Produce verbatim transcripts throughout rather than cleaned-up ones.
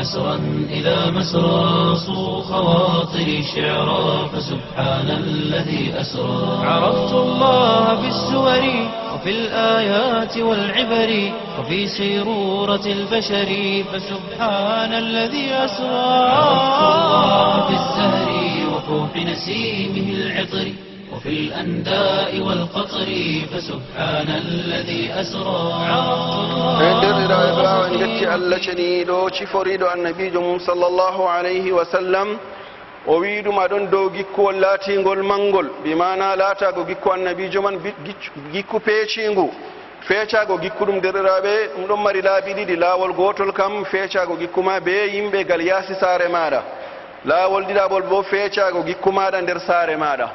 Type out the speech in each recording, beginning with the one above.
أسرا إلى مسرى، صو خواطري شعرا، فسبحان الذي أسرى. عرفت الله بالسور وفي الآيات والعبر وفي سيرورة البشر، فسبحان الذي أسرى. عرفت الله بالزهر وفوح نسيمه العطر وفي الأنداء والقطر، فسبحان الذي أسرى. عرفت الله. En ndeerɗiraaɓe, ɓaawo en njetti Allah ceniiɗo, ciforiiɗo annabiijo mum sallallahu alayhi wa sallam, o wi'i ɗum, a ɗon dow gikkuwol laatiingol manngol, bi maana laataago gikku annabiijo man bi-, giccu-, gikku peeciingu. Feecaago gikku ɗum, deerɗiraaɓe, ɗum ɗon mari laabi ɗiɗi. Laawol gootol kam, feecaago gikku ma bee yimɓe gal yaasi saare maaɗa. Laawol ɗiɗaɓol boo, feecaago gikku maaɗa nder saare maaɗa.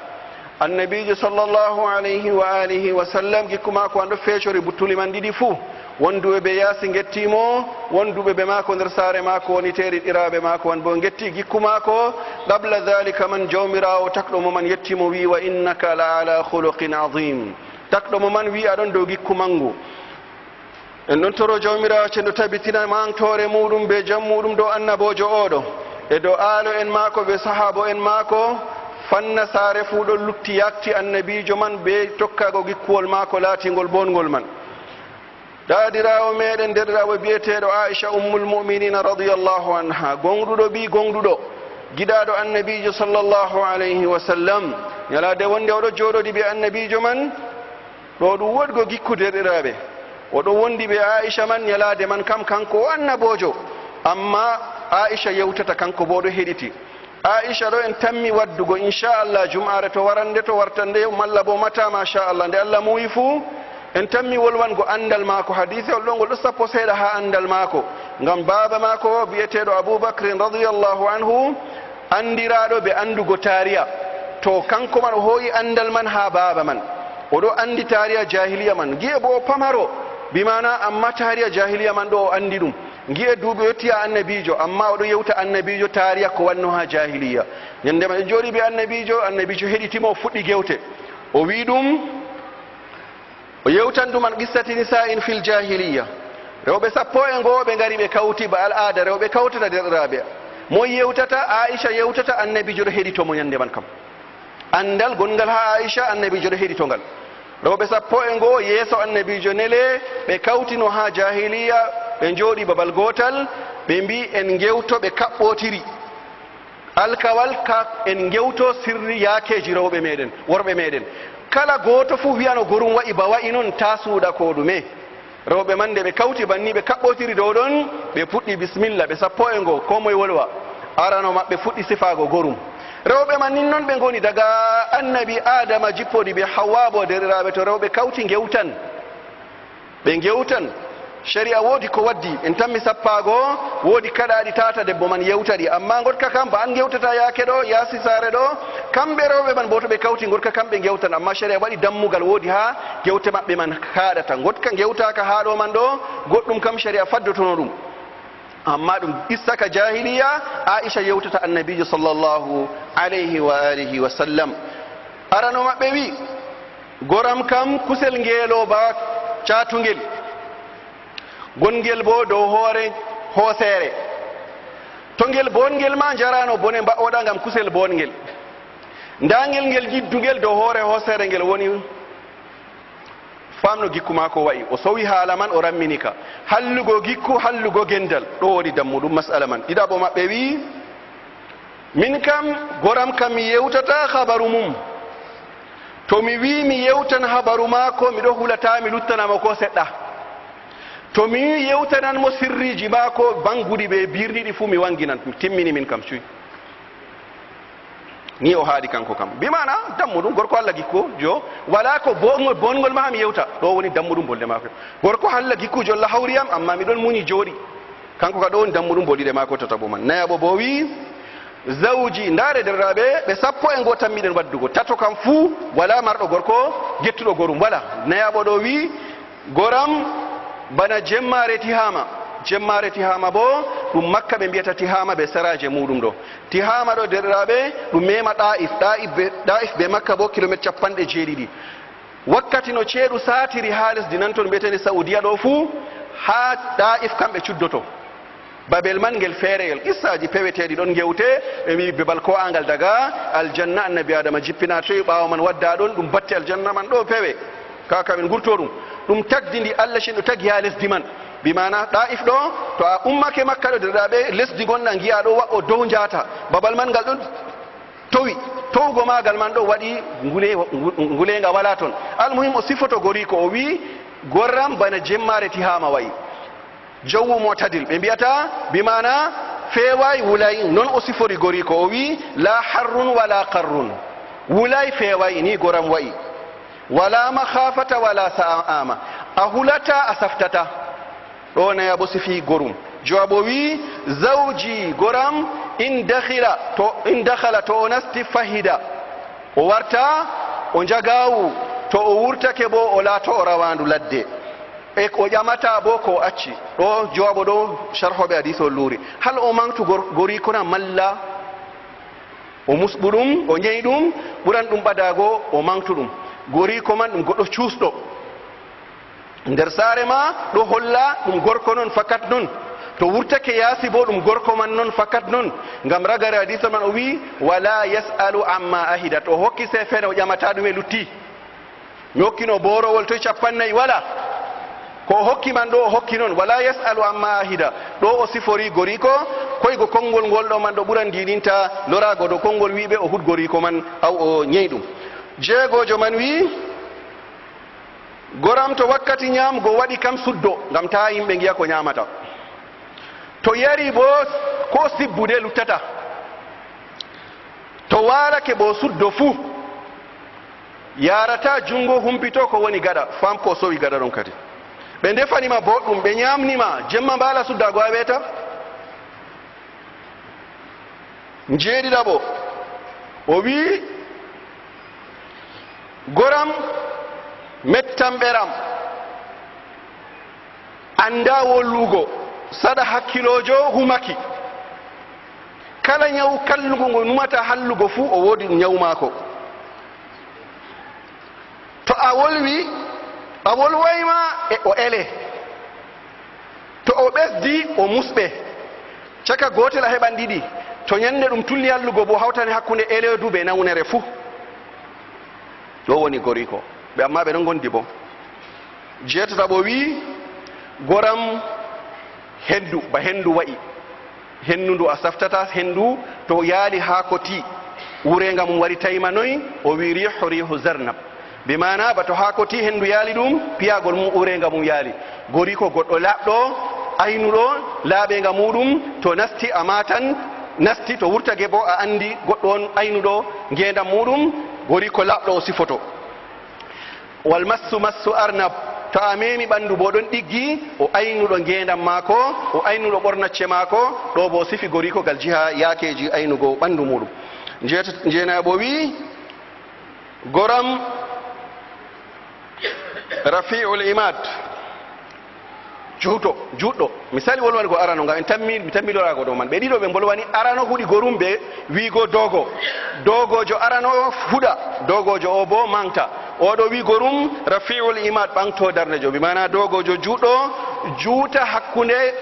Annabiijo sallallahu alayhi wa alihi wa sallam, gikku maako an ɗo feecori buttuli man ɗiɗi fuu. Wonduɓe bee yaasi ngetti mo, wonduɓe bee maako nder saare maako woni teeri, ɗiɗaaɓe maako man boo ngetti gikku maako. Qabla dhalika man, Jawmiraawo takɗo mo man yetti mo, wi'i, "Wa innaka la ala khuluqin azim." Takɗo mo man wi'i, "A ɗon dow gikku maŋgu." En ɗon toro Jawmiraawo cenɗo tabitina maŋgtoore muuɗum bee jam muuɗum dow annaboojo oo ɗo, e dow aalo'en maako bee sahaabo'en maako, fanna saare fuu ɗon lutti yakti annabiijo man bee tokkaago gikkuwol maako laatiingol booɗngol man. Daadiraawo meeɗen, deerɗiraawo bi'eteeɗo Aisha Ummul Mu'miniina radiyallahu anha, gooŋɗuɗo ɓii gooŋɗuɗo, giɗaaɗo annabiijo sallallahu alayhi wa sallam, nyalaade wonnde o ɗo jooɗodi bee annabiijo man, ɗo ɗum woɗgo gikku, deerɗiraaɓe. O ɗo wondi bee Aisha man nyalaade man kam, kanko o annaboojo. Ammaa Aisha yewtata, kanko boo o ɗo heɗiti. Aisha ɗo en tammi waddugo, inchallah, jum'aare to warande, to wartande, malla boo mata, machallah, nde Allah muuyi fuu, en tammi wolwango anndal maako. Hadiisewol ɗo ngol ɗo sappo seeɗa haa anndal maako. Ngam baaba maako bi'eteeɗo Abu Bakrin radiyallahu anhu, anndiraaɗo bee anndugo taariya. To kanko man o hoo'i anndal man haa baaba man. O ɗo anndi taariya jaahiliya man. Ngi'e boo o pamaro, bi maana, ammaa taariya jaahiliya man ɗo o anndi ɗum. Ngi'e duuɓi yotti haa annabiijo, ammaa o ɗo yewta annabiijo taariya ko wanno haa jaahiliya. Nyannde man ɓe jooɗi bee annabiijo, annabiijo heɗiti mo, o fuɗɗi gewte. O wi'i ɗum, O yewtan ɗum an qissati nisa'in fil jahiliya. Rewɓe sappo e go'o ɓe ngari ɓe kawti ba al'aada rewɓe kawtata deerɗiraaɓe. Moy yewtata? Aisha yewtata, annabiijo ɗo heɗito mo nyannde man kam. Anndal gonngal haa Aisha, annabiijo ɗo heɗito ngal. Rewɓe sappo e go'o yeeso annabiijo nele, ɓe kawtino haa jahiliya, ɓe njooɗi babal gootal, ɓe mbi'i en ngewto, ɓe kaɓɓootiri. Alkawal ka en ngewto sirri yaakeeji rewɓe meeɗen, worɓe meeɗen. Kala gooto fuu wi'ano gorum wa'i ba wa'i non, taa suuɗa koo ɗume. Rewɓe man nde ɓe kawti banni, ɓe kaɓɓotiri dow ɗon, ɓe puɗɗi bismilla, ɓe sappo e go'o, koo moy wolwa. Arano maɓɓe fuɗɗi sifaago gorum. Rewɓe man nin non ɓe ngoni daga annabi Aadama jippodi bee Hawwa boo deerɗiraaɓe, to rewɓe kawti ngewtan. Ɓe ngewtan. Shari'a woodi ko waddi, en tammi sappaago, woodi kaɗaaɗi tata debbo man yewta ɗi. Ammaa ngoɗka kam, ba an ngewtata yaake ɗo, yaasi saare ɗo, kamɓe rewɓe man boo to ɓe kawti ngoɗka kam ɓe ngewtan. Ammaa shari'a waɗi dammugal, woodi haa gewte maɓɓe man kaaɗata. Ngoɗka ngewtaaka haa ɗo man ɗo, goɗɗum kam shari'a faddotono ɗum. Ammaa ɗum qissa ka jaahiliya, Aisha yewtata annabiijo sallallahu alayhi wa alihi wa sallam. Arano maɓɓe wi, Goram kam kusel ngeelooba caatungel, gongel boo dow hoore hooseere. To ngel bongel ma, njaraano bone mbaɗoɗa ngam kusel bongel. Ndaa ngel, ngel nyiddungel dow hoore hooseere ngel woni. Faamno gikku maako wa'i, o sowi haala man, o rammini ka. Hallugo gikku, hallugo gendal. Ɗo woni dammuɗum mas'ala man. Ɗiɗaɓo maɓɓe wi'i, Min kam, goram kam mi yewtataa habaru mum. To mi wi'i mi yewtan habaru maako, mi ɗo hula taa mi luttana mo koo seɗɗa. To mi wi'i yewtanan mo sirriiji maako, banguɗi bee birniɗi fuu mi wanginan. Mi timmini min kam, cuy. Ni o haaɗi kanko kam. Bi maana, dammuɗum, gorko Allah gikkujo, walaa ko bo-, bongol ma haa mi yewta. Ɗo woni dammuɗum bolɗe maako. Gorko Allah gikkujo, Allah hawri yam, ammaa mi ɗon munyi jooɗi. Kanko ka ɗo woni dammuɗum bolɗi ɗe maako tataɓo man. Nayaɓo boo wi'i, zawji, ndaare, deerɗiraaɓe, ɓe sappo e ngoo tammiɗen waddugo. Tato kam fuu, walaa marɗo gorko gettuɗo gorum, walaa. Nayaɓo ɗo wi'i, goram bana jemmaare Tihaama. Jemmaare Tihaama boo, ɗum Makka ɓe mbi'ata Tihaama bee seraaje muuɗum ɗo. Tihaama ɗo, deerɗiraaɓe, ɗum meema Ɗaa'if. Ɗaa'if bee, Ɗaa'if bee Makka boo, kilomeeter cappanɗe jeeɗiɗi. Wakkati no ceeɗu saatiri haa lesdi nan ton mbi'eteendi Sa'udiya ɗo fuu, haa Ɗaa'if kamɓe cuddoto. Babel man ngel feereyel. Qissaaji peweteeɗi ɗon ngewte, ɓe mbi'i babal ko'aangal daga aljanna, annabi Aadama jippinaa toy, ɓaawo man wadda ɗon, ɗum batte aljanna man ɗo pewe. Kaa kam en ngurto ɗum. Ɗum tagdi ndi Allah ceniiɗo tagi haa lesdi man. Bi maana Ɗaa'if ɗo, to a ummake Makka ɗo, derɗiraaɓe, lesdi ngonɗa ngi'a ɗo wa'o dow njaata. Babal man ngal ɗon towi. Towugo maagal man ɗo waɗi ngule-, ngu-, nguleenga walaa ton. Almuhim, o sifoto goriiko, o wi'i, "Goram bana jemmaare tihaama wa'i." Jawu mu'tadil, ɓe mbi'ata, bi maana feewaay, wulaay, non o sifori goriiko, o wi'i, "Laa harrun walaa qarrun." Wulaay, feewaay, ni goram wa'i. "Walaa makhaafata walaa sa'ama." A hulataa, a saftataa. Ɗo naya bo sifi gorum. Jowabo wi'i, "Zawji, goram, in dakhila, to, in dakhala, to o nasti fahida." O warta, o njagaawu, to o wurtake bo, o laato o rawaandu ladde. E o ƴamata bo ko o acci. Ɗo jowabo ɗo sharhooɓe hadiis on luuri. Hal o maŋgtu gor-, goriiko na malla o musɓu ɗum, o ɲe'i ɗum, ɓuran ɗum ɓadaago o maŋgtu ɗum. Goriiko man ɗum goɗɗo cuusɗo. Nder saare ma ɗo holla ɗum gorko non fakat non. To wurtake yaasi bo ɗum gorko man non fakat non. Ngam ragare hadiisa man o wi'i, "Wala yas'alu amma ahida." To o hokki sefene o ƴamata ɗume lutti. Mi hokkino boorowol toy cappannayi wala. Ko o hokki man ɗo o hokki non. "Wala yas'alu amma ahida." Ɗo o sifori goriiko, koygo konngol ngol ɗo man ɗo ɓuran diidinta loraago dow konngol wi'ɓe o hut goriiko man aw o ɲe'i ɗum. Jeegoojo man wi'i, Goram to wakkati nyaamugo waɗi kam suddo, ngam taa yimɓe ngi'a ko nyaamata. To yari boo, koo sibbude luttata. To waalake boo suddo fuu. Yaarata juŋngo humpito ko woni gaɗa, faam ko sowi gaɗa ɗon kadi. Ɓe ndefani ma booɗɗum, ɓe nyaamni ma, jemma mbaala suddaago haa weeta. Njeeɗiɗaɓo, o wi'i, Goram, mettam ɓeram, annda wolwugo, saɗa hakkiloojo humaki. Kala nyawu kallugu ngo numata hallugo fuu, o woodi nyawu maako. To a wolwi, a wolway ma e o ele. To o ɓesdi, o musɓe. Caka gootel a heɓan ɗiɗi. To nyannde ɗum tulli hallugo boo, hawtane hakkunde eleedu bee nawnere fuu. Ɗo woni goriiko. Ɓe, ammaa ɓe ɗon ngondi boo. Jeetataɓo wi'i, Goram henndu, ba henndu wa'i. Henndu ndu a saftata, henndu to yaali haa ko ti, ureenga mum wari taymanoy, o wi'i, "Riihu, riihu Zarnab." Bi maana, ba to haa ko ti henndu yaali ɗum, piyagol mum ureenga mum yaali. Goriiko goɗɗo laaɓɗo, aynuɗo, laaɓeenga muuɗum, to nasti a maatan, nasti to wurtake boo a anndi goɗɗo on aynuɗo ngeendam muuɗum, goriiko laaɓɗo o sifoto. Wal massu massu arnab, to a meemi ɓanndu boo ɗon ɗiggi, o aynuɗo ngeendam maako, o aynuɗo ɓornacce maako, ɗo boo sifi goriiko gal jiha yaakeeji aynugo ɓanndu muuɗum. Njeet-, njeenayaɓo wi'i, Goram rafi'ul imad. Juuto, juutɗo. Misali wolwango arano, ngam en tammi, mi tammi loraago dow man. Ɓe ɗiɗo ɓe mbolwani, arano huɗi gorum be wiigo doogo. Doogoojo arano huɗa, doogoojo o boo maŋgta. O ɗo wiigo rum, rafi'ul imad, ɓaŋgto darnde jo. Bi maana doogoojo juutɗo, juuta hakkunde,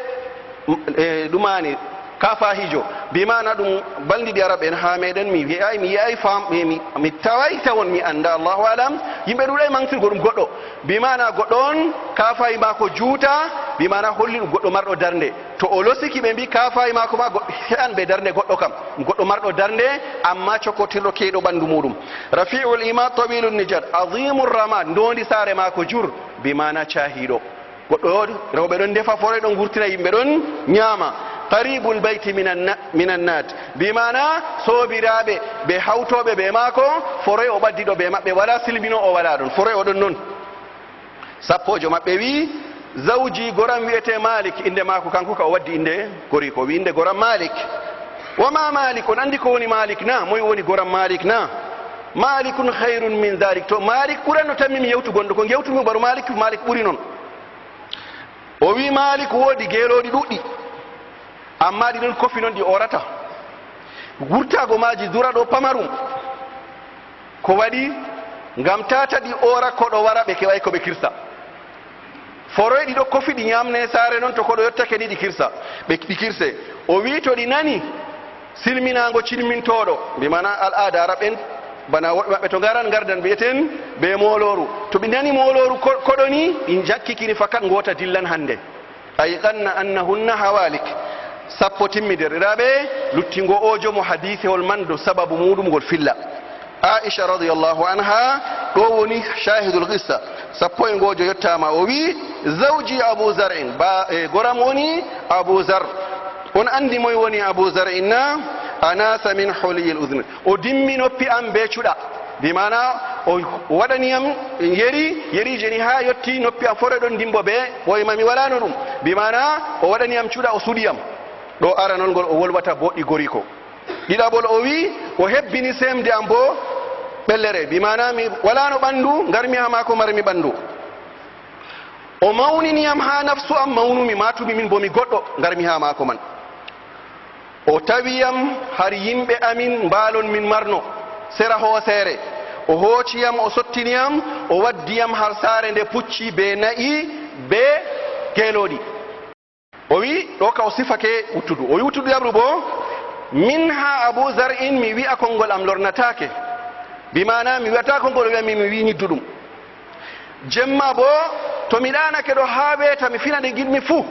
m-, e, ɗumaani, kaafahiijo. Bi maana ɗum balndi ɗi Arab en haa meɗen, mi yi'aay, mi yi'aay faam, mi, mi, mi tawaay tawon, mi annda, Allahu alam. Yimɓe ɗuuɗaay maŋgtirgo ɗum goɗɗo. Bi maana goɗɗo on, kaafahi maako juuta, bi maana holli ɗum goɗɗo marɗo darnde. To o losiki ɓe mbi kaafahi maako ma go-, he'an be darnde goɗɗo kam. Goɗɗo marɗo darnde, amma cokkotirɗo keyɗo ɓandu muuɗum. Rafi'ul imad tawilun nijad, azimur ramad, ndoondi saare maako jur, bi maana caahiiɗo. Goɗɗo rewɓe ɗon ndefa foroy ɗon ngurtina yimɓe ɗon nyaama. Qaribul bayti minan na-, minan nat. Bi maana soobiraaɓe be hawtooɓe be maako, foroy o ɓaddiɗo be maɓɓe, wala silmino o wala ɗon. Foroy o ɗon non. Sappoojo maɓɓe wi'i, zawji goram wi'ete Malik, innde maako kanko ka o waddi innde goriiko, o wi'i innde goram Malik. Wa ma Malik, on anndi ko woni Malik na? Moy woni goram Malik na? Malikun khairun min dhalik. To Malik ɓuran no tammi mi yewtugo, ko ngewtumi baro Malik, Malik ɓuri non. O wi'i Malik woodi geelooɗi ɗuɗɗi. Ammaa ɗi ɗon kofi non ɗi oorata. Wurtaago maaji dura ɗo pamarum. Ko waɗi? Ngam tata ɗi oora koɗo wara ɓe keɓay ko ɓe kirsa. Foroy ɗi ɗo kofi ɗi nyaamne saare non, to koɗo yottake ni ɗi kirsa, ɓe ɗi kirse. O wi'i to ɗi nani silminaango cilmintooɗo, bi maana al'aada Arab en, bana woɓɓe maɓɓe to ngaran ngardan bi'eten bee moolooru. To ɓe nani moolooru ko-, koɗo ni, ɗi njakkikini fakat ngoota dillan hande. Ayqanna annahunna hawalik. Sappo timmi, deerɗiraaɓe, lutti ngo'oojo mo hadiisewol man dow sababu muuɗum ngol filla. Aisha radiyallahu anha, ɗo woni shahidul qissa. Sappo e ngo'ojo yottaama, o wi'i, "Zawji Abu Zar'in, ba, e, goram woni Abu Zar." On anndi moy woni Abu Zar'in na? "Anasa min huliyil udhun." O dimmi noppi am bee cuɗa. Bi maana, o waɗani yam yeri, yerije ni haa yotti noppi am foroy ɗon dimbo bee ɓoyma, mi walaano ɗum. Bi maana, o waɗani yam cuɗa, o suɗi yam. Ɗo aranol ngol o wolwata boɗɗi goriko. Ɗiɗaɓol, o wi'i, o hebbini sembe am boo ɓellere, bi maana mi walaano ɓandu, ngarmi haa maako marmi ɓandu. O mawnini yam haa nafsu am mawnumi, maatumi min boo mi goɗɗo, ngarmi haa maako man. O tawi yam har yimɓe amin mbaalon min marno sera hooseere. O hooci yam, o sottini yam, o waddi yam har saare nde pucci bee na'i bee geelooɗi. O wi'i, ɗo ka o sifake wuttudu. O wi'i wuttudu yabru boo, min haa Abu Zar'in mi wi'a konngol am lornataake. Bi maana mi wi'ataa konngol o wi'a mi, mi wi'i nyidduɗum. Jemma boo, to mi ɗaanake ɗo haa weeta, mi fina nde ngiɗmi fuu,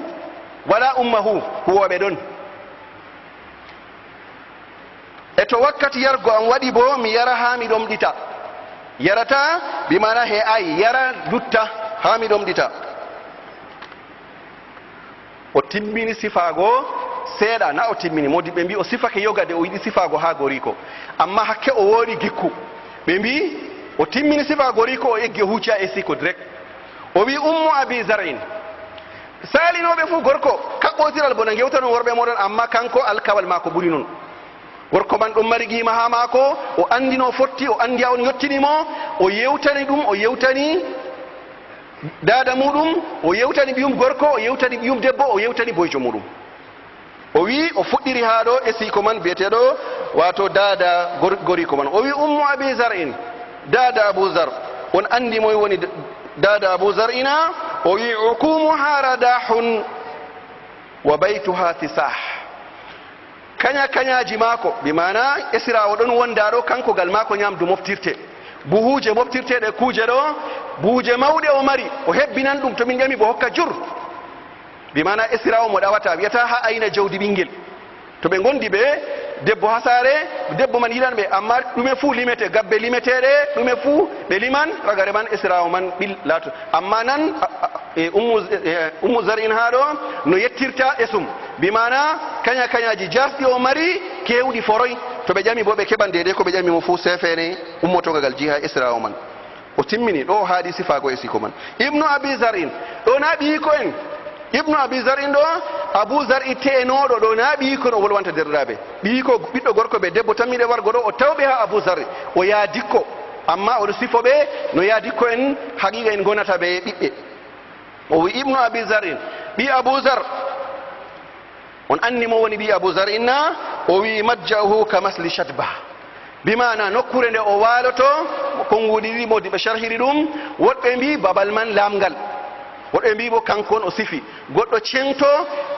walaa ummahu, huwooɓe ɗon. E to wakkati yargo am waɗi boo, mi yara haa mi ɗomɗita. Yarata, bi maana he ay, yara lutta haa mi ɗomɗita. O timmini sifaago seeɗa, na o timmini. Moodibɓe mbi'i o sifake yoga de o yiɗi sifaago haa goriko. Ammaa hakke o woodi gikku. Ɓe mbi'i o timmini sifaago goriko, o eggi o huuci haa esiko direct. O wi'i, "Ummu Abi Zar'in." Saalinooɓe fuu gorko, kaɓɓootiral bana ngewtanon worɓe mooɗon, ammaa kaŋko alkawal maako ɓuri non. Gorko man ɗon mari qiima haa maako, o anndi no o fotti, o anndi haa on yottini mo, o yewtani ɗum, o yewtani daada muuɗum, o yewtani ɓiyum gorko, o yewtani ɓiyum debbo, o yewtani boyjo muuɗum. O wi'i, o fuɗɗiri haa ɗo esiko man bi'eteeɗo, waato daada gor-, goriko man. O wi'i, "Ummu Abi Zar'in, daada Abu Zar." On anndi moy woni d-, daada Abu Zar'ina? O wi'i, "Ukumuha radahun wa baytuha fisah." Kanya-kanyaaji maako, bi maana esiraawo ɗon wonda ɗo, kaŋko gal maako nyaamdu moftirte. Buhuuje moftirteeɗe kuuje ɗo, buhuuje mawɗe o mari, o hebbinan ɗum, to min ƴami bo hokka jur. Bi maana esiraawo mo ɗawata, wi'ata haa ayna jawdi ɓiŋngel. To ɓe ngondi be debbo haa saare, debbo man yiɗan ɓe, ammaa ɗume fuu limete, gabbe limeteeɗe, ɗume fuu ɓe liman, ragare man esiraawo man ɓil laato. Ammaa nan, a, a, e Ummu, e Ummu Zar'in haa ɗo no yettirta esum. Bi maana kanya-kanyaaji jaasɗi o mari, keewɗi foroy. To ɓe ƴami boo, ɓe keɓan deydey ko ɓe ƴami mo fuu, seefeere ummotooga gal jiha esiraawo man. O timmini, ɗo o haaɗi sifaago esiko man. Ibnu Abi Zar'in, ɗo na ɓiyiiko en. Ibnu Abi Zar'in ɗo, Abu Zar'i te'enooɗo ɗo, na ɓiyiiko en o wolwanta, deerɗiraaɓe. Ɓiyiiko, ɓiɗɗo gorko be debbo tammiiɗe wargo ɗo, o tawɓe haa Abu Zar'i, o yaadikko. Ammaa o ɗo sifo ɓe no yaadikko en haqiiqa en ngonata be ɓiɓɓe. O wi'i, Ibnu Abi Zar'in, ɓii Abu Zar. On anndi mo woni ɓii Abu Zar'in na? O wi'i, "Madja'uhu ka masli shatba." Bi maana nokkuure nde o waaloto, konnguɗi ɗiɗi moodi ɓe sharhiri ɗum, woɗɓe mbi'i babal man laamngal. Woɗɓe mbi'i bo kaŋko on o sifi. Goɗɗo ceŋto,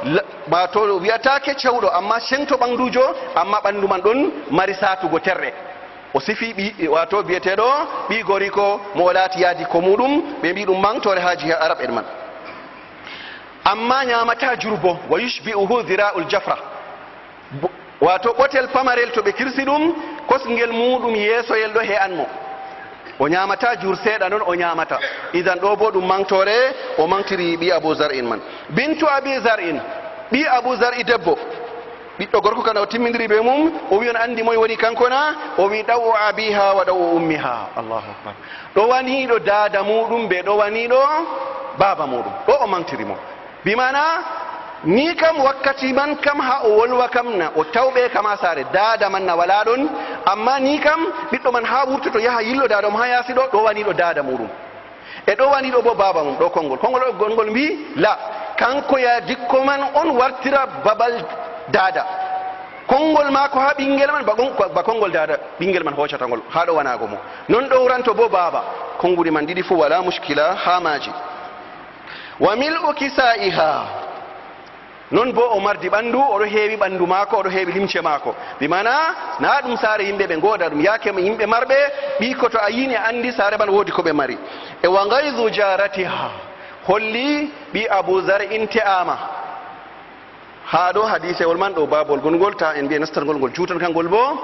la-, ba to wi'ataake cewɗo, ammaa ceŋto ɓannduujo, ammaa ɓanndu man ɗon mari saatugo terɗe. O sifi ɓii, waato bi'eteeɗo ɓii goriko mo o laati yaadikko muuɗum, ɓe mbi'i ɗum maŋgtoore haa jiha Arab en man. Ammaa nyaamataa jur bo, wa yushbi'uhu dhira'ul jafra. Bo-, waato ɓotel pamarel to ɓe kirsi ɗum, kosŋgel muuɗum yeesoyel ɗo he'an mo. O nyaamataa jur seeɗa non o nyaamata. Idan ɗo bo ɗum maŋgtoore o maŋgtiri ɓii Abu Zar'in man. Bintu Abi Zar'in, ɓii Abu Zar'i debbo, ɓiɗɗo gorko kana o timmindiri be mum, o wi'i on anndi moy woni kaŋko na? O wi'i ɗaw'u abiha wa ɗaw'u ummiha. Allahu akbar. Ɗowaniiɗo daada muuɗum be ɗowaniiɗo baaba muuɗum. Ɗo o maŋgtiri mo. Bi maana, ni kam wakkati man kam haa o wolwa kam na, o tawɓe kam haa saare, daada man na walaa ɗon, ammaa ni kam ɓiɗɗo man haa wurtoto yaha yillo daada mum haa yaasi ɗo, ɗowaniiɗo daada muuɗum. E ɗowaniiɗo bo baaba mum, ɗo konngol. Konngol ɗo, konngol mbi'i, la, kaŋko yaadikko man on wartira babal daada. Konngol maako haa ɓiŋngel man, ba kon-, ba konngol daada ɓiŋngel man hoocata ngol, haa ɗowanaago mo. Non ɗowranto bo baaba. Konnguɗi man ɗiɗi fuu walaa muskila haa maaji. Wa mil'u kisaa'iha. Non boo o mardi ɓandu, o ɗo heewi ɓandu maako, o ɗo heewi limce maako. Bi maana, na ɗum saare yimɓe ɓe ngooda ɗum. Yaake yimɓe marɓe, ɓiiko to a yiini a anndi saare man woodi ko ɓe mari. E wa ghayzu jaratiha. Holli ɓii Abu Zar'in te'aama. Haa ɗo hadiisewol man ɗo baabol gonngol, ta en mbi'e nastorgol ngol juutan kangol boo.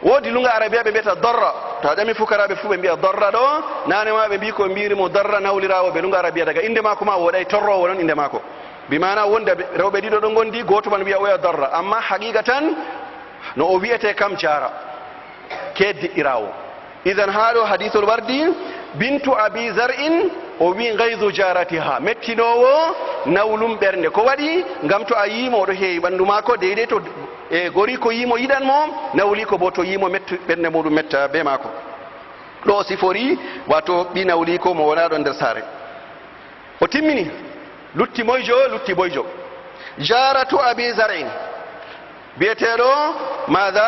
Woodi luŋga Arabiya ɓe mbi'ata darra. To a ƴami fukaraaɓe fuu ɓe mbi'a darra ɗo. Naane ma ɓe mbi'i ko ɓe mbi'iri mo darra nawliraawo ɓe luŋga Arabiya daga innde maako ma wooɗaay torroowo non innde maako. Bi maana wonda ɓe, rewɓe ɗiɗo ɗo ngondi, gooto man wi'a oya darra. Ammaa haqiiqa tan no o wi'ete kam jaara. Keeddiɗɗiraawo. Idan haa ɗo hadiisol wardi, bintu Abi Zar'in o wi'i ghayzu jaratiha, mettinoowo nawlum ɓernde. Ko waɗi? Ngam to a yi'i mo o ɗo heewi ɓandu maako, deydey to, e, goriiko yi'i mo yiɗan mo, nawliiko boo to yi'i mo mettu, ɓernde muuɗum metta bee maako. Ɗo o sifori, waato ɓii nawliiko mo wonaa ɗon nder saare. O timmini. Lutti moyjo, lutti boyjo. Jaratu Abi Zar'in. Bi'eteeɗo maada,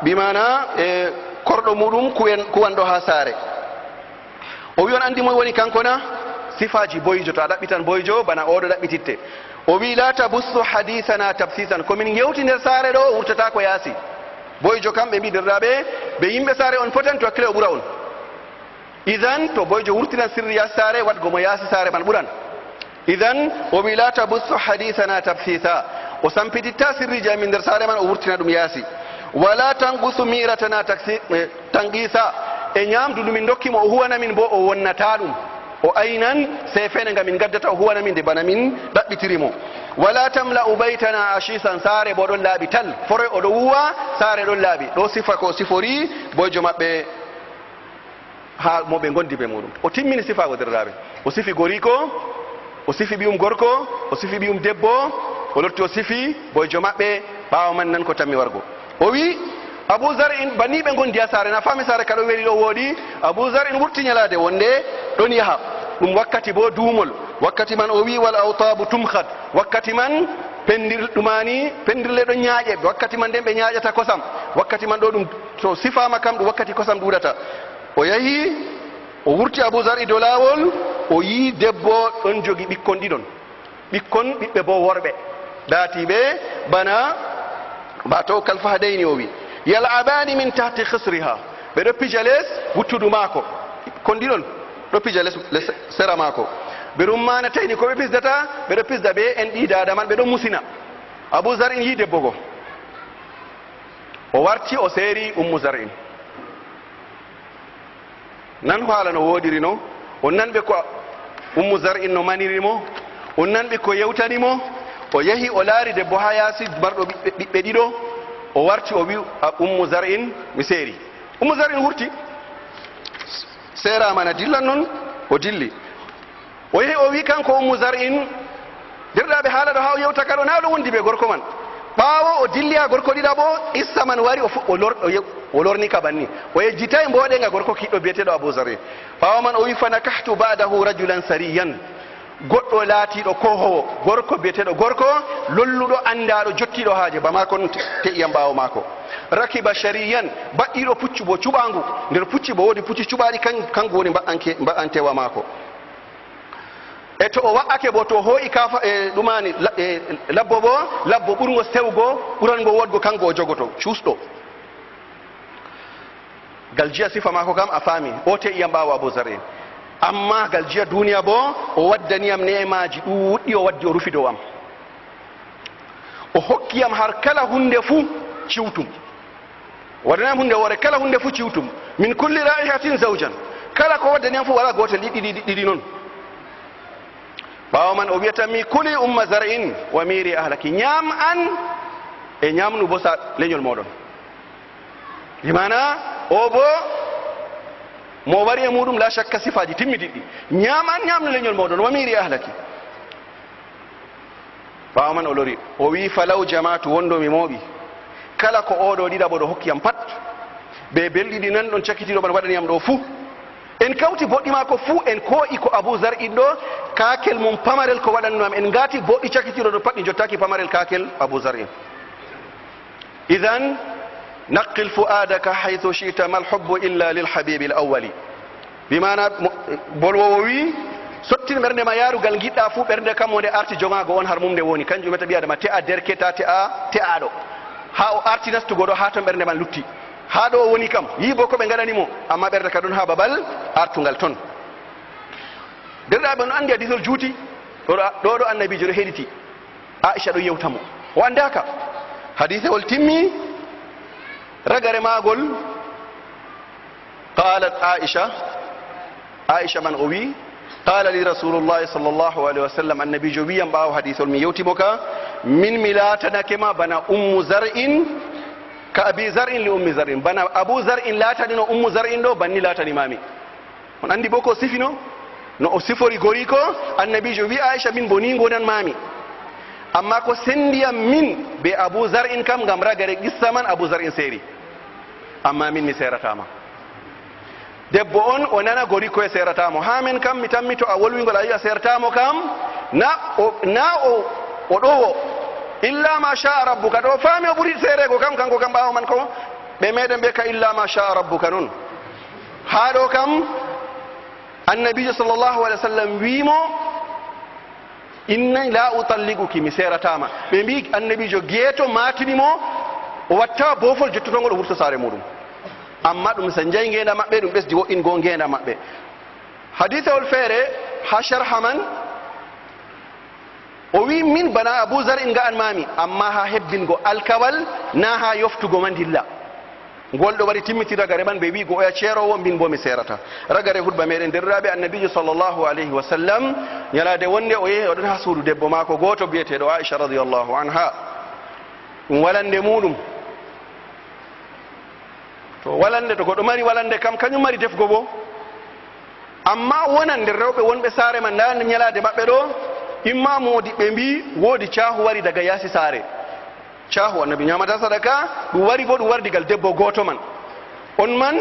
bi maana, e, korɗo muuɗum kuwen-, kuwanɗo haa saare. O wi'i, on anndi moy woni kanko na? Sifaaji boyjo, to a ɗaɓɓitan boyjo, bana o ɗo ɗaɓɓititte. O wi'i, la tabussu hadisana tabsisan. Ko min ngewti nder saare ɗo, wurtataako yaasi. Boyjo kam, ɓe mbi'i, derɗiraaɓe, be yimɓe saare on potan, to hakkile o ɓura on. Idan, to boyjo wurtinan sirri yaasi saare, waɗgo mo yaasi saare man ɓuran. Idan, o wi'i, la tabussu hadisana tabsisa. O sampititta sirriiji amin nder saare man, o wurtina ɗum yaasi. Wala tanqusu miratana taksi-, eh, tanqisa. E nyaamdu ndu min ndokki mo, o huwana min boo, o wonnata ɗum. O aynan sefene nga min ngaddata, o huwana min nde bana min ɗaɓɓitiri mo. Wala tamla'u baytana ashisan, saare boo ɗon laaɓi tal. Foroy o ɗo wuwa, saare ɗon laaɓi. Ɗo sifa ko sifori boyjo maɓɓe. Haa mo ɓe ngondi bee muuɗum. O timmini sifaago, derɗiraaɓe. O sifi goriiko, o sifi ɓiyum gorko, o sifi ɓiyum debbo, o lotti o sifi boyjo maɓɓe, ɓaawo man nan ko tammi wargo. O wi'i, Abu Zar'in, banni ɓe ngondi haa saare, na faami saare ka ɗo weli, ɗo wooɗi. Abu Zar'in wurti nyalaade wonde ɗon yaha. Ɗum wakkati boo duumol. Wakkati man o wi'i, wal awtabu tumkhat. Wakkati man pendir-, ɗumani, pendirle ɗon nyaaƴe. Wakkati man nden ɓe nyaaƴata kosam. Wakkati man ɗo ɗum to sifaama kam ɗum wakkati kosam ɗuuɗata. O yahi, o wurti Abu Zar'i dow laawol, o yi'i debbo ɗon jogi ɓikkon ɗiɗon. Ɓikkon ɓiɓɓe boo worɓe. Laatiiɓe bana, ba to kal fahadayni o wi'i. Yal'abani min tahti khisriha. Ɓe ɗo pija les wuttudu maako. Ɓikkon ɗiɗon ɗo pija les, les sera maako. Ɓe rummaana tayni ko ɓe pijata, ɓe ɗo pija bee enɗi daada man, ɓe ɗo musina. Abu Zar'in yi'i debbo go. O warti, o seeri Ummu Zar'in. Nan haala no wooɗiri no, o nanɓe ko Ummu Zar'in no maniri mo, o nanɓe ko yewtani mo, o yahi o laari debbo haa yaasi marɗo ɓiɓɓe, ɓiɓɓe ɗiɗo, o warti o wi'i, a, Ummu Zar'in, mi seeri. Ummu Zar'in wurti, seeraama na dillan non, o dilli. O yehi o wi'i kanko Ummu Zar'in, derɗiraaɓe, haala ɗo haa o yewta ka ɗo, naa ɗo wondi bee gorko man. Ɓaawo o dilli haa gorko ɗiɗaɓo, qissa man wari, o fu-, o lor-, o ye-, o lorni ka banni. O yejjitaay mbooɗeeŋga gorko kiiɗɗo bi'eteeɗo Abu Zar'in. Ɓaawo man o wi'i, "Fanakahtu ba'dahu rajulan sariyan." Goɗɗo laatiiɗo koohoowo, gorko bi'eteeɗo gorko, lolluɗo, anndaaɗo, jottiiɗo haaje, ba maako on te-, te'i am ɓaawo maako. Rakiba shariyan, baɗɗiiɗo puccu boo cuɓaangu, nder pucci boo woodi pucci cuɓaaɗi, kan-, kanko woni mba'anke-, mba'antewa maako. E to o wa'ake boo, to o hoo'i kaafa-, e ɗumani la-, e labbo boo, labbo ɓurngo sewgo, ɓurango woɗgo, kanko o jogoto, cuusɗo. Gal jiya sifa maako kam a faami, o te'i yam ɓaawo Abu Zar'in. Ammaa gal jiya duniya boo, o waddani yam ne'emaaji ɗuuɗɗi, o waddi o rufi dow am. O hokki yam har kala huunde fuu ciwtum. O waddani yam huunde woore, kala huunde fuu ciwtum. Min kulli ra'ihatin zawjan. Kala ko waddani yam fuu walaa gootel, ɗiɗi, ɗiɗi, ɗiɗi non. Ɓaawo man o wi'ata mi, "Kuli umma zar'in wa miri ahlaki." Nyaam an e nyaamnu boo sa lenyol mooɗon. Bi maana, o boo mo wari e muuɗum, laa shakka sifaaji timmidiɗɗi. Nyaam an, nyaamnu lenyol mooɗon, wa miri ahlaki. Ɓaawo man o lori, o wi'i, "Falaw jamaatu, wondo mi mooɓi kala ko oo ɗo ɗiɗaɓo ɗo hokki yam pat, bee belɗi ɗi nanɗon cakitiiɗo man waɗani yam ɗo fuu. En kawti boɗɗi maako fuu, en koo'i ko Abu Zar'in ɗo, kaakel mum pamarel ko waɗanno yam. En ngaati boɗɗi cakitiiɗo ɗo pat, ɗi njottaaki pamarel kaakel Abu Zar'in." Idan, naqqil fu'aadaka haythu shi'ta, mal hubbu illa lil habiibil awwali. Bi maana, mo-, bolwoowo wi'i, Sottin ɓernde ma yaarugal ngiɗɗa fuu, ɓernde kam mo nde arti jogaago on har mum nde woni. Kanjum wetta ɓii Adama te'a derke, ta te'a te'aaɗo. Haa o arti nastugo ɗo, haa ton ɓernde man lutti. Haa ɗo o woni kam, yi'i boo ko ɓe ngaɗani mo, ammaa ɓernde ka ɗon haa babal artugal ton. Derɗiraaɓe, on anndi hadiisol juuti, ɗo ɗo, ɗo ɗo Annabiijo ɗo heɗiti. Aisha ɗo yewta mo. O anndaaka. Hadiisewol timmi, ragare maagol, qalat Aisha, Aisha man o wi, qala li Rasulullahi sallallahu alaihi wasallam, Annabiijo wi yam ɓaawo hadiisewol mi yewti mo ka, min mi laatanake ma bana Ummu Zar'in, ka Abi Zar'in li Ummi Zar'in. Bana Abu Zar'in laatanino Ummu Zar'in ɗo, banni laatani ma mi. On anndi boo ko o sifino? No o sifori goriiko, Annabiijo wi Aisha, min boo ni ngonan ma mi. Ammaa ko sendi yam min bee Abu Zar'in kam, ngam ragare qissa man Abu Zar'in seeri. Ammaa min mi seerata ma. Debbo on o nana goriiko e seerata mo. Haa min kam mi tammi to a wolwi ngol a wi'a seerata mo kam, na o, na o, o ɗowo. Illa ma sha rabbuka, to o faami o ɓuri seereego kam, kanko kam ɓaawo man ko ɓe meeɗen ɓe ka illa ma sha rabbuka non. Haa ɗo kam, Annabiijo sallallahu alaihi wasallam wi'i mo, inni la utalliquki, mi seerata ma. Ɓe mbi'i Annabiijo geeto maatini mo, o watta boofol jottotongol o wurto saare muuɗum. Ammaa ɗum sanjaay ngeendam maɓɓe, ɗum ɓesdi wo'ingo ngeendam maɓɓe. Hadiisawol feere haa sharha man, o wi'i, min bana Abu Zar'in nga'an maami, ammaa haa hebbingo alkawal, naa haa yoftugo ma ndilla. Ngol ɗo wari timmitin ragare man bee wi'go oya ceeroowo, min boo mi seerata. Ragare hudba meeɗen, deerɗiraaɓe, Annabiijo sallallahu alayhi wa sallam, nyalaade wonnde o yehi, o ɗon haa suudu debbo maako gooto bi'eteeɗo Aisha radiyallahu anha. Ɗum walande muuɗum. To walande, to goɗɗo mari walande kam, kañum mari defgo boo. Ammaa wonan nder rewɓe wonɓe saare man, ndaa nyalaade maɓɓe ɗo, imma moodiɓɓe mbi'i woodi caahu wari daga yaasi saare. Caahu Annabi nyaamata sadaka, ɗum wari boo, ɗum wari diga debbo gooto man. On man,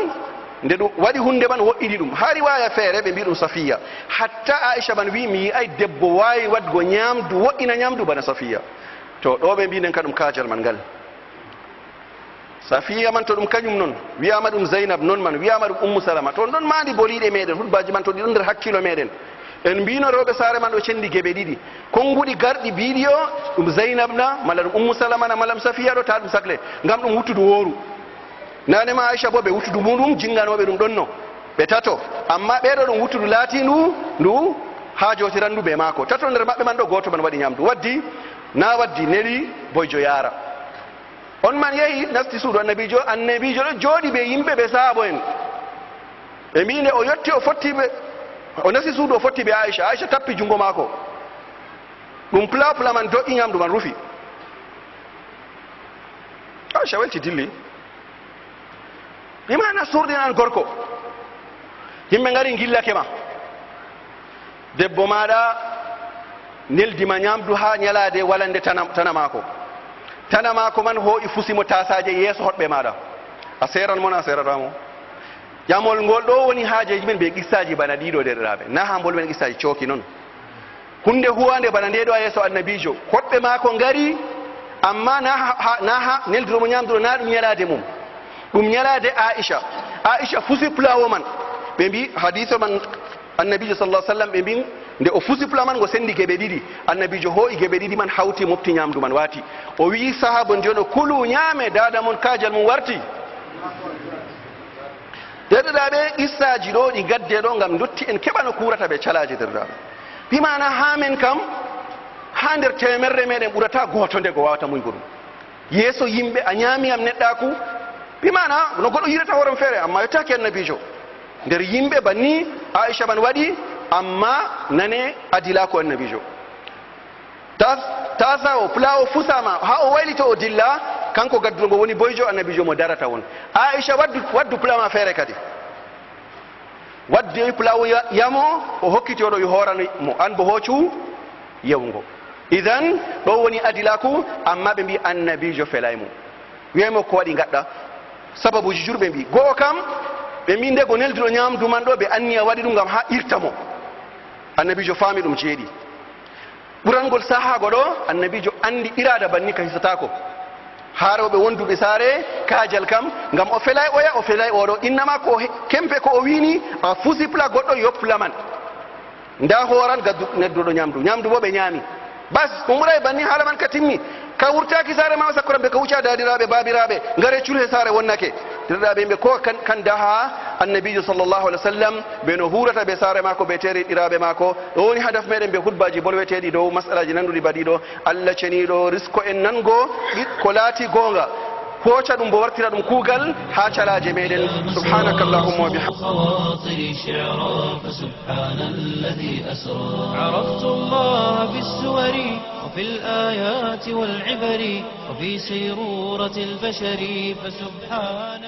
nde ɗum waɗi huunde man, wo'ini ɗum. Haa riwaaya feere, ɓe mbi'i ɗum Safiya. Hatta Aisha man wi'i, mi yi'aay debbo waawi waɗgo nyaamdu, wo'ina nyaamdu bana Safiya. To, ɗo ɓe mbi'i nden ka ɗum kaajal man ngal. Safiya man, to ɗum kañum non, wi'aama ɗum Zainab non man, wi'aama ɗum Ummu Salama. To, ɗon maandi boliiɗe meeɗen, hudbaaji man to ɗi ɗon nder hakkiilo meeɗen. En mbi'no rewɓe saare man ɗo cendi geɓe ɗiɗi. Konnguɗi garɗi bidiyo, ɗum Zainab na, malla ɗum Ummu Salama na, malla ɗum Safiya ɗo, taa ɗum sakle. Ngam ɗum wuttudu wooru. Naane ma Aisha boo, ɓe wuttudu muuɗum, jinnganooɓe ɗum ɗonno. Ɓe tato. Ammaa ɓee ɗo ɗum wuttudu laatiindu, ndu haajotirandu bee maako. Tato nder maɓɓe man ɗo, gooto man waɗi nyaamdu. Waddi, na waddi, neli boyjo yaara. On man yehi, nasti suudu Annabiijo. Annabiijo ɗo jooɗi bee yimɓe, bee sahaabo'en. Ɓe mbi'i nde o yotti, o fotti ɓe, o nasti suudu, o fotti bee Aisha. Aisha tappi juŋngo maako. Ɗum pla, pla man do'i, nyaamdu man rufi. Aisha welti dilli. Bi maana surɗinan gorko. Yimɓe ngari ngillake ma. Debbo maaɗa neldi ma nyaamdu haa nyalaade walande tana, tana maako. Tana maako man hoo'i fusi mo taasaaje yeeso hoɗɓe maaɗa. A seeran mo na a seerataa mo? Ƴamol ngol ɗo woni haajeeji men bee qissaaji bana ɗiɗo, deerɗiraaɓe. Na haa mbolwen qissaaji cooki non. Huunde huwaande bana nde ɗo haa yeeso Annabiijo. Hoɗɓe maako ngari, ammaa na ha, ha, na ha nelduɗo mo nyaamduɗo, na ɗum nyalaade mum. Ɗum nyalaade Aisha. Aisha fusi pulaawo man. Ɓe mbi hadiiso man Annabiijo sallallahu alaihi wasallam, ɓe mbi nde o fusi pulaawo man, ngo sendi geɓe ɗiɗi. Annabiijo hoo'i geɓe ɗiɗi man, hawti, mofti nyaamdu man, waati. O wi'i sahaaba on, "Kulu, nyaame, daada mon kaajal mum warti." Deerɗiraaɓe, qissaaji ɗo ɗi ngadde ɗo ngam ndotti en keɓa no kuurata bee calaaje, deerɗiraaɓe. Bi maana haa men kam, haa nder teemerre meeɗen ɓurata gooto nde go waawata muñgo ɗum. Yeeso yimɓe a nyaami am neɗɗaaku. Bi maana no goɗɗo yiɗata hoore mum feere, ammaa yottaaki Annabiijo. Nder yimɓe banni Aisha man waɗi, ammaa nane adilaaku Annabiijo. Ta, taasawo, pulaawo fusaama, haa o waylito o dilla, kanko gadduɗo ngo woni boyjo Annabiijo mo darata won. Aisha, waddu, waddu pulaa ma feere kadi. Waddi pulaawo ya-, yamo, o hokkiti o ɗo, o hoorani mo, an bo hoocu yewugo. Idan, ɗo woni adilaaku, ammaa ɓe mbi Annabiijo felay mo. Wi'ay mo, "Ko waɗi ngaɗɗa?" Sababuuji jurɓe mbi, go'o kam, ɓe mbi ndego nelduɗo nyaamdu man ɗo, ɓe anniya waɗi ɗum ngam haa irta mo. Annabiijo faami ɗum jeeɗi. Ɓurangol sahaago ɗo, Annabiijo anndi iraada banni ka hisataako. Haa rewɓe wonduɓe saare, kaajal kam, ngam o felay oya, o felay oɗo. Innama ko he-, kempe ko o wi'ni, a fusi pla goɗɗo, yo pla man. Ndaa hooran gaddu nedduɗo nyamdu, nyamdu boo ɓe nyaami. Bas, umra e banni haala man ka timmi. Ka wurtaaki saare maako sakkoramɓe, ka wucca daadiraɓe, baabiraɓe, ngare cul he saare wonnake. Derɗiraaɓe yimɓe, ko kan, kan daha Annabiijo sallallahu alaihi wasallam, be no huurata be saare maako, be teriɗɗiraaɓe maako. Ɗo woni hadaf meɗen be hutbaji bolweteɗi dow masalaji nanduɗi badi ɗo. Allah ceniiɗo risko en nango ɗi-, ko laati goonga, hooca ɗum bo wartira ɗum kuugal haa calaaje meɗen. Subhanakallahumma wa bihamdika. خواطري شعرا فسبحان الذي أسرى. عرفت الله في السور وفي الآيات والعبر وفي سيرورة البشر فسبحان